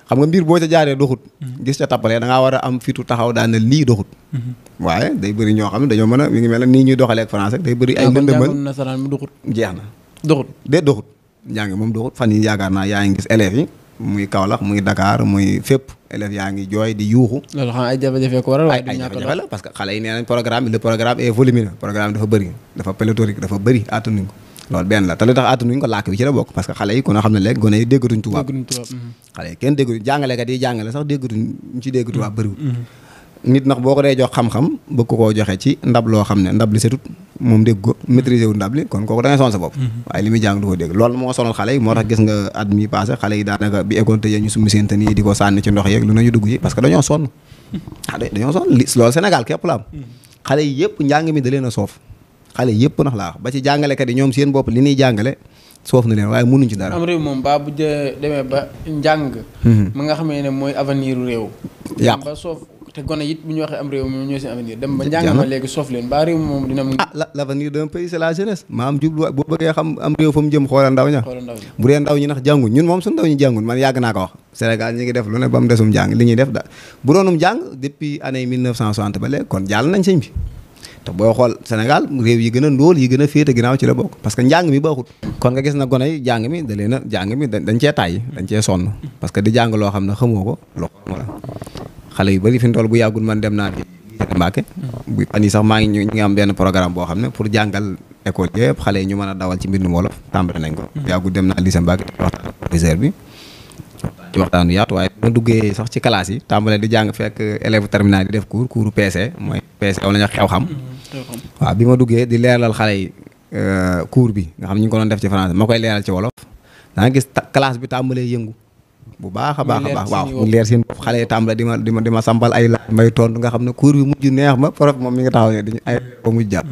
xam nga mbir boo ca jaaree doxut gis ca tappalee da ngaa war a am fitu taxaw daan ne lii doxut waaye day bëri ñoo xam ne dañoo mën a mi ngi mel ne nii ñuy doxalee ak français day bëri ay lëndëmal nasaraan mi doxut jeex na doxut doxut njàng moom doxut fan yi yaakaar naa yaa ngi gis élèves yi muy Kaolack muy Dakar muy fépp élèves yaa ngi jooy di yuuxu loolu xam ay jafe-jafe ko waral ay jafe-jafe la parce que xale yi nee nañ programme bi le programme est volumineux programme dafa bëri dafa pléthorique dafa bëri attanuñ ko loolu benn la te li tax attanuñ ko làkk bi ci la bokk parce que xale yi ku na xam ne léegi gone yi déggatuñ tubaab xale yi kenn déggatuñ jàngalekat yi jàngale sax déggatuñ ñu ci dégg tubaab bëriwul nit ndax boo ko dee jox xam-xam bëgg ko koo joxe ci ndab loo xam ne ndab li setut moom dégg ko maîtriser wu ndab li kon kooku da ngay sonal sa bopp waaye li muy jàng du ko dégg loolu moo sonal xale yi moo tax gis nga at mi passé xale yi daanaka bi école tëjee ñu summi seen tenue yi di ko sànni ci ndox yeeg lu nañu dugg ci parce que dañoo sonn dañoo sonn loolu Sénégal képp la am xale yi yëpp njàng mi da leen a soof xale yëpp nax laa wax ba ci jàngalekat yi ñoom seen bopp li ñuy jàngale soof na leen waaye mënuñ ci dara am réew moom ba bu demee ba njàng ma nga xamee ne mooy avenir réew yàqu ba soof te gone it bu ñu waxee am réew moom ñoo seen avenir dem ba njàng ma léegi soof leen ba réew moom dina l'avenir d'un pays c'est la jeunesse maam jublu boo bëggee xam am réew fa mu jëm xoolal ndaw ña bu dee ndaw ñi ndax jànguñ ñun moom suñu ndaw ñi jànguñ man yàgg naa ko wax Sénégal ñi ngi def lu ne ba mu desum jàng li ñuy def da bu doonum jàng depuis année 1960 ba léegi kon jàll nañ sëñ bi te boo xool Sénégal réew yi gën a ndóol yi gën a féete ginnaaw ci la bokk parce que njàng mi baaxut kon nga gis na gone yi jàng mi da leen a jàng mi dañ cee tàyyi dañ cee sonn parce que di jàng loo xam ne xamoo ko loo xam la xale yu bari fi mu toll bu yàggul man dem naa fi Mbàkke bu fan yi sax maa ngi ñu ngi am benn programme boo xam ne pour jàngal école yëpp xale yi ñu mën a dawal ci mbindum wolof tàmbali nañ ko yàggul dem naa lycée Mbàkke waxtaan professeur bi ci waxtaanu yaatu waaye ma duggee sax ci classe yi tàmbale di jàng fekk élève terminal di def cours PC mooy PC wala ñu xew xam waaw bi ma duggee di leeral xale yi cours bi nga xam ñu ngi ko doon def ci français ma koy leeral ci wolof danga gis classe bi tàmbalee yëngu bu baax a baax a baax waaw mu leer seen bopp xale yi tàmbale di ma sampal ay laaj may tontu nga xam ne cours bi mujj neex ma prof moom mi nga taxaw ne dañu ay ba mujj jàpp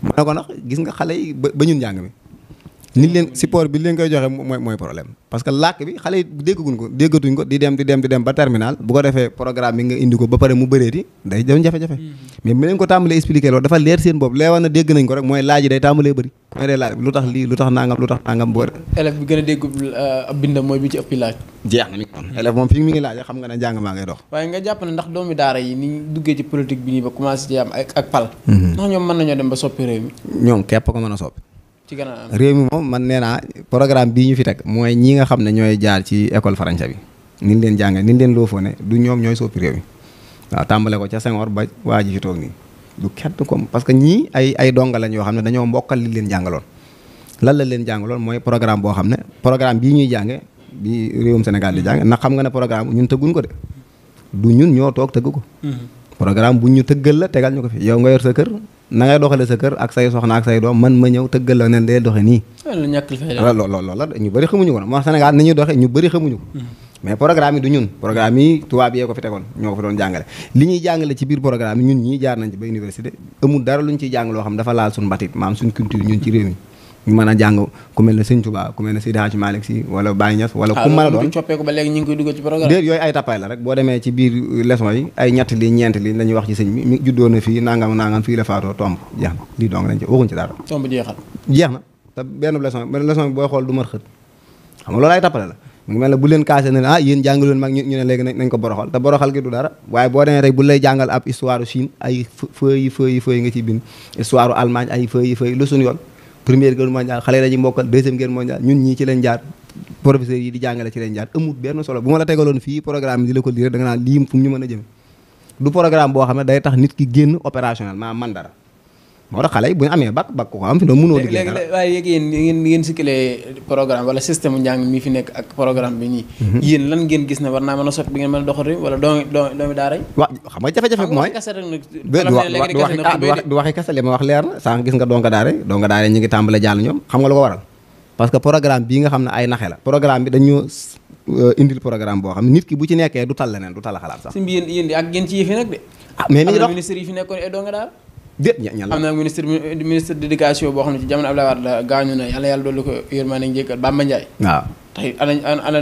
ma ne ko nag gis nga xale yi ba ñun njàng mi nit leen support bi leen koy joxe mooy problème parce que làkk bi xale yi déggatuñ ko di dem ba terminal bu ko defee programme bi nga indi ko ba pare mu bëreeti day dem jafe-jafe mais mi leen ko tàmbalee expliquer loolu dafa leer seen bopp leewoon na dégg nañ ko rek mooy laaj yi day tàmbalee bëri mooy day laaj lu tax lii lu tax nangam boo élève bi gën a dégg ab bindam mooy bi ci ëppi laaj jeex na mi ngi élève moom fi mi ngi laaj xam nga ne njàng maa ngay dox waaye nga jàpp ne ndax doomi daara yi ni duggee ci politique bi nii ba commencé ci am ak pal ndax ñoom mën nañoo dem ba soppi réew mi ñoom képp ko mën a soppi ci gën a réew mi moom man nee naa programme bii ñu fi teg mooy ñi nga xam ne ñooy jaar ci école français bi niñ leen jànge niñ leen loo foo ne du ñoom ñooy soppi réew mi waaw tàmbale ko ca Senghor ba waa ji fi toog nii du kenn comme parce que ñii ay donga lañ yoo xam ne dañoo mbokkal li leen jàngaloon lan la leen jàngaloon mooy programme boo xam ne programme bii ñuy jànge bi réewum Sénégal di jànge ndax xam nga ne programme ñun tëgguñ ko de du ñun ñoo toog tëgg ko programme bu ñu tëggal la tegal ñu ko fi yow nga yor sa kër na ngay doxale sa kër ak say soxna ak say doom man ma ñëw tëggal la ne dee doxe nii loolu la ñu bëri xamuñu ko nag moo Sénégal ni ñuy doxe ñu bëri xamuñu ko mais programme yi du ñun programme yi tubaab yee ko fi tegoon ñoo ko fi doon jàngale li ñuy jàngale ci biir programme yi ñun ñii jaar nañ ci ba université amul dara luñ ciy jàng loo xam dafa laal suñ mbatit maam suñ culture ñun ci réew mi ñu mën a jàng ku mel ne Sëñ Tuubaa ku mel ne Seydi Hadji Malick Sy wala Baye Niass wala ku mën a doon coppeeku ba léegi ñu ngi koy dugal ci programme déet yooyu ay tappay la rek boo demee ci biir leçon yi ay ñetti li ñeenti li la ñuy wax ci sëñ bi mi juddoo na fii nangam fii la faatoo tomb jeex na lii dong lañ ci waxuñ ci dara tomb jeexal jeex na te benn leçon bi booy xool du mar xët xam nga loolu ay tappale la mu ngi mel ne bu leen kaase ne yéen jàngaloon mag ñu ne léegi nañ ko boroxal te boroxal gi du dara waaye boo demee rek bu lay jàngal ab histoire Chine ay feuille nga ciy bind histoire Allemagne ay feuille lu suñu yoon première guerre mondiale xale la ñuy mbokkal deuxième guerre mondiale ñun ñii ci leen jaar professeurs yi di jàngale ci leen jaar amul benn solo bu ma la tegaloon fii programme bi di la ko lire da nga naan lii fu mu ñu mën a jëme du programme boo xam ne day tax nit ki génn opérationnel maa man dara moo tax xale yi bu ñu amee bac ko am fi doon mënoo liggéey dara waaye yéegi yéen ngeen sikkilee programme wala système njàng mi fi nekk ak programme bi nii yéen lan ngeen gis ne war naa mën a soppi bi ngeen mën a doxal réew wala doomi daara yi waaw xam nga jafe-jafe mooy du waxi kese li ma wax leer na sànq gis nga donga daare ñu ngi tàmbale jàll ñoom xam nga lu ko waral parce que programme bii nga xam ne ay naxe la programme bi dañu indil programme boo xam ne nit ki bu ci nekkee du tal leneen du tal xalaat sax si mbi yéen di ak ngeen ci yëfi nag de mais mi ngi dox ministre yi fi nekkoon ay donga daara déet ñan la am na ministre d'éducation boo xam ne ci jamono Abdoulaye Wade la gaañu na yàlla dolli ko yërmande njëkkal Bamba Ndiaye waaw tey ana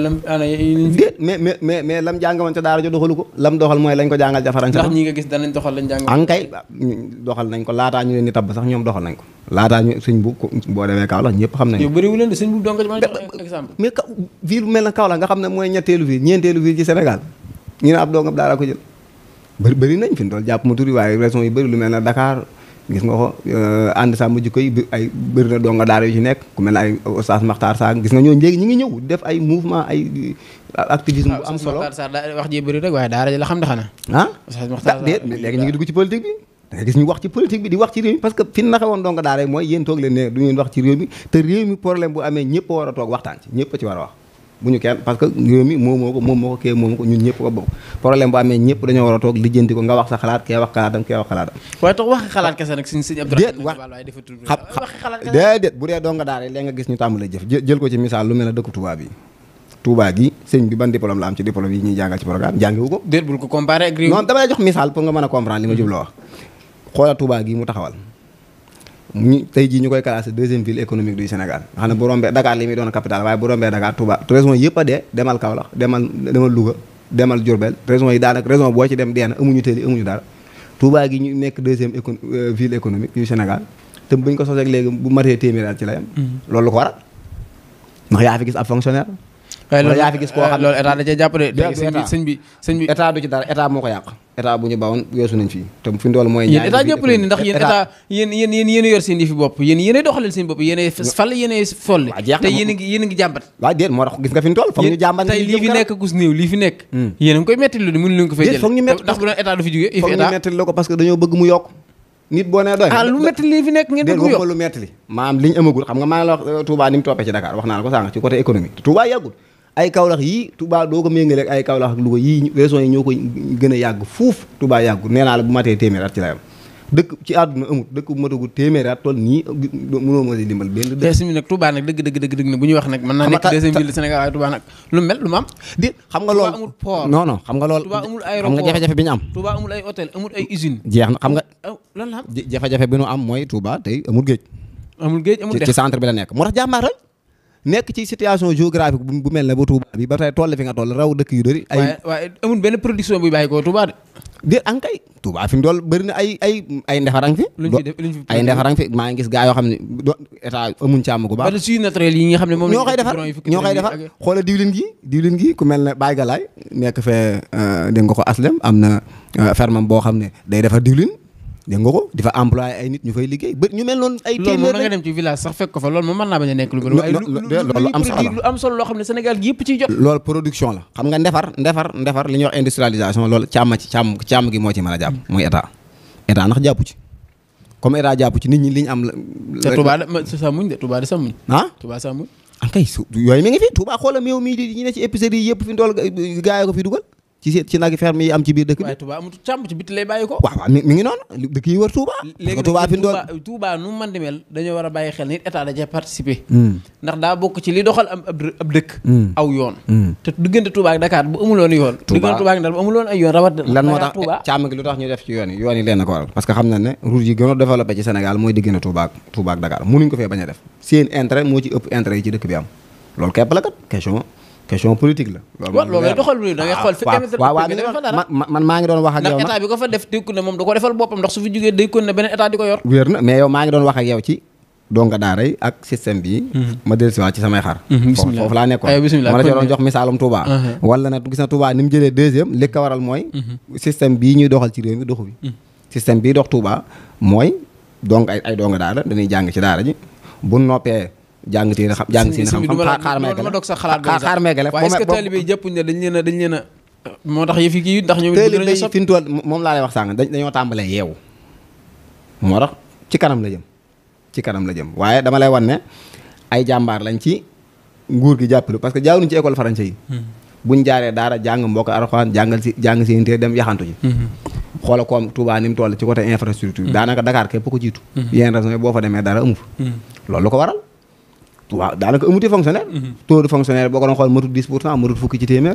déet mais lam jàng woon ca daara jo doxalu ko lam doxal mooy lañ ko jàngal ca Faransa. ndax ñi nga gis danañ doxal lañ jàng. ankay doxal nañ ko laataa ñu leen di tabb sax ñoom doxal nañ ko laataa ñu sëñ bu boo demee Kaolack ñëpp xam nañ ko. yow bëriwu leen de sëñ bu donc ci mën a jox exemple. mais ville bu mel na Kaolack nga xam ne mooy ñetteelu ville ñeenteelu ville ci Sénégal ñu ne ab dongab daara ko jël bëri nañ fi mu toll jàpp ma turi waaye régions yu bëri lu mel na Dakar gis nga ko ànd sàmm jikko yi ay bëri na donga daara yu ci nekk ku mel ne ay Oustaz Makhtar Sarr gis nga ñooñu léegi ñu ngi ñëw def ay mouvement ay activisme bu am solo. Makhtar Sarr daa wax ji bëri rek waaye daara ji la xam ne xanaa. Oustaz Makhtar Sarr déet léegi ñu ngi dugg ci politique bi da nga gis ñu wax ci politique bi di wax ci réew mi parce que fi naxe woon donga daara yi mooy yéen toog leen ne du ngeen wax ci réew mi te réew mi problème bu amee ñëpp a war a toog waxtaan ci ñëpp a ci war a wax bu ñu kenn parce que réew mi moom moo ko kee moom ko ñun ñëpp ko bokk problème bu amee ñëpp dañoo war a toog lijjanti ko nga wax sa xalaat kee wax xalaatam kee wax xalaatam. waaye tax waxi xalaat kese nag suñ Abdourahmane waaye dafa tudd waxi xalaat kese déedéet bu dee donga daara yi léegi nga gis ñu tàmbalee jëf jël ko ci misaal lu mel ne dëkk Touba bi Touba gi sëñ bi ban diplôme la am ci diplôme yi ñuy jàngal ci programme jàngiwu ko. déet bul ko comparé ak réew non dama lay jox misaal pour nga mën a comprendre li ma jubloo wax xoola Touba gi mu taxawal ñu tey jii ñu koy classé deuxième ville économique du Sénégal nga xam ne bu rombee Dakar li muy doon capital waaye bu rombee Dakar Touba région yëpp a dee demal Kaolack demal Louga demal Diourbel région yi daanaka région boo ci dem dee na amuñu tëli amuñu dara Touba gi ñu nekk deuxième ville économique du Sénégal te buñ ko sosee léegi bu matee téeméer ci la yam loolu ko waral ndax yaa fi gis ab fonctionnaire wala yaa fi gis koo xam ne loolu état da cee jàpp de sëñ bi état du ci dara état moo ko yàq état bu ñu bawoon weesu nañ fii te fi ndool mooy yéen état jàpp leen ni ndax yéen état yéen yor seen yi fi bopp yéen doxaleel seen bopp yéen fal yéen folli te yéen a ngi jàmbat waaw déet moo tax gis nga fi ndool foog ñu jàmbat tey lii fi nekk gus néew lii fi nekk yéen a ngi koy metti lu di mënu leen ko fay jël foog ñu metti ndax bu doon état du fi jógee foog ñu metti la ko parce que dañoo bëgg mu yokk nit boo nee doy lu metti lii fi nekk ngeen bëgg mu yokk lu metti li maanaam li ñu amagul xam nga maa ngi la wax Touba ni mu toppee ci Dakar wax naa la ko sànq ci côté économique Touba yàggul ay Kaolack yii Touba doo ko méngale ak ay Kaolack ak Louga yii régions yi ñoo ko gën a yàgg fuuf Touba yàggul nee naa la bu matee téeméer at ci la yam dëkk ci àdduna amul dëkk bu matagul téeméer at toll nii mënoo ma si dimbal benn dëkk si nag Touba nag dëgg nag bu ñuy wax nag mën naa nekk deuxième ville du Sénégal waaye Touba nag lu mel lu mu am di xam nga loolu Touba amul port non xam nga loolu Touba amul xam aéroport nga jafe-jafe bi ñu am Touba amul ay hôtel amul ay usine jeex na xam nga lan la am jafe-jafe bi ñu am mooy Touba tey amul géej amul ci centre bi la nekk moo tax jàmbaar rek nekk ci situation géographique bu mel ne ba Touba bi ba tey toll fi nga toll raw dëkk yu bëri waaye amul benn production buy bàyyi ko Touba de déet ankay Touba fi mu dool bëri na ay ndefarang fi ay ndefarang fi maa ngi gis gaa yoo xam ne état amuñ càmm gu baax suy naturel yi nga xam ne moom ñoo koy defar xoola diwlin gi ku mel ne Baye Galaay nekk fee dégg nga ko aslem am na fermam boo xam ne day defar diwlin dégg nga ko di fa employé ay nit ñu fay liggéey ba ñu mel noonu ay téeméer loolu moom nga dem ci village sax fekk ko fa loolu moom mën naa bañ a nekk lu bëri waaye loolu am solo loo xam ne Sénégal gi yëpp ciy jot loolu production la xam nga ndefar li ñuy wax industrialisation loolu càmm gi moo ci mën a jàpp mooy état ndax jàppu ci comme état jàppu ci nit ñi li ñu am te Touba de sàmmuñ de Touba de sàmmuñ Touba sàmmuñ kay yooyu mi ngi fi Touba xoola méew mii di ñu ne ci épicerie yi yëpp fi ndool gaay ko fi dugal ci nag ferme yi am ci biir dëkk bi waaye Touba amul càmm ci biti lay bàyyi ko waaw mi ngi noonu dëkk yi wër Touba léegi Touba fi ndool Touba nu man di mel dañoo war a bàyyi xel nit état da cee participer ndax daa bokk ci li doxal ab dëkk aw yoon te diggante Touba ak Dakar bu amuloon yoon diggante Touba ak Dakar bu amuloon ay yoon rawat lan moo tax càmm gi lu tax ñu def ci yoon yi leen ko waral parce que xam na ne route yi gën a développé ci Sénégal mooy diggante Touba ak Dakar mënuñ ko fee bañ a def seen intérêt moo ci ëpp intérêt yi ci dëkk bi am loolu képp la kat question politique la. loolu lay doxal lu da ngay xool fi man maa ngi doon wax ak yow ndax état bi ko fa def dékku ne moom da ko defal boppam ndax su fi jógee dékku ne beneen état di ko yor. wér na mais yow maa ngi doon wax ak yow ci donga daara yi ak système bi ma dellusiwaat ci samay xar foofu laa nekkoon ma la ci doon jox misaalum Touba wala nag gis na Touba ni mu jëlee deuxième li ko waral mooy système bii ñuy doxal ci réew mi doxu bi système bii dox Touba mooy donc ay donga daara dañuy jàng ci daara ji bu noppee jàng seen xam xaar meegale waaye est-ce que taalibe yi jàppuñ ne dañ leen a moo tax yëf yi kii ndax ñoom taalibe yi fi mu toll moom laa lay wax sànq dañoo tàmbalee yeewu moo tax ci kanam la jëm waaye dama lay wan ne ay jàmbaar lañ ci nguur gi jàppale parce que jaawuñu ci école français yi buñ jaaree daara jàng mbokk Alxuraan jàng seen téere dem yaxantu ji xoola koom Touba ni mu toll ci côté infrastructure daanaka Dakar képp ko jiitu yenn raison boo fa demee dara amu fa loolu lu ko waral waaw daanaka amuti fonctionnaire taux de fonctionnaire boo ko doon xool matut 10% matut fukki ci téeméer